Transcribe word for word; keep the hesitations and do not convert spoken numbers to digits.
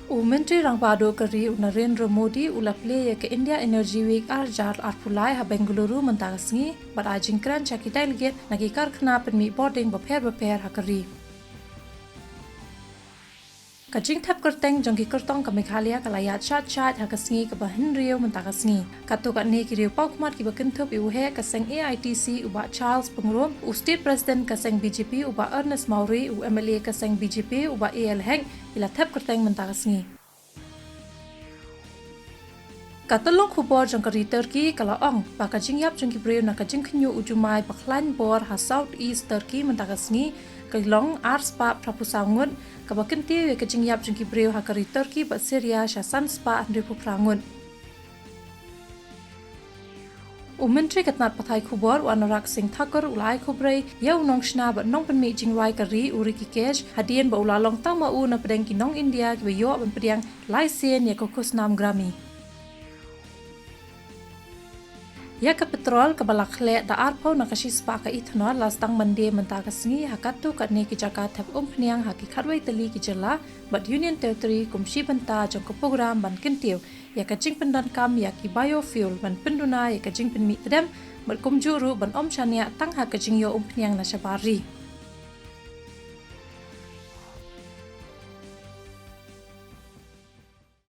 U Myntri Rangbah Duh ka ri u Narendra Modi u la plie ïa ka India Energy Week ar hajar arphew lai ha Bengaluru mynta ka sngi bad ai jingkren sha ki delegate na ki karkhana pynmih bording bapher bapher ha ka ri. Ka jingthep kyrteng jong ki kyrtong ka Meghalaya ka la ïaid shat shat ha ka sngi kaba hynriew mynta ka sngi. Katto katne ki riew paw khmat kiba kynthup ïa u heh ka seng A I T C u Bah Charles Pyngrope, u State President ka seng B J P u Bah Ernest Mawrie, u M L A ka seng B J P u Bah A L Hek, ki la thep kyrteng mynta ka sngi. Ka tyllong khubor jong ka ri Turkey ka la ong ba ka jingïap jong ki briew na ka jingkhynñiuh u jumai ba khlaiñ bor ha South East Turkey mynta ka sngi ka long ar spah phra phew saw ngut, kaba kyntiew ïa ka jingïap jong ki briew ha ka ri Turkey bad Syria sha san spah hynriew phew phra ngut. U Myntri ka tnat pathai khubor u Anurag Singh Thakur u la ai khublei ïa u nongshna bad nongpynmih jingrwai ka ri u Rishikesh hadien ba u la long tang ma u na pdeng ki nong India kiba ïoh ban pdiang lai sien ïa ka khusnam Grammy. Ïa ka petrol kaba la khleh da arphew na ka shispah ka ethanol la sdang ban die mynta ka sngi ha katto katne ki jaka thep umphniang ha ki khatwei tylli ki jylla bad Union Territory kum shi bynta jong ka program ban kyntiew ïa ka jingpyndonkam ïa ki biofuel ban pynduna ïa ka jingpynmih tdem bad kumjuh ruh ban ym shaniah tang ha ka jingïoh umphniang na shabar ri.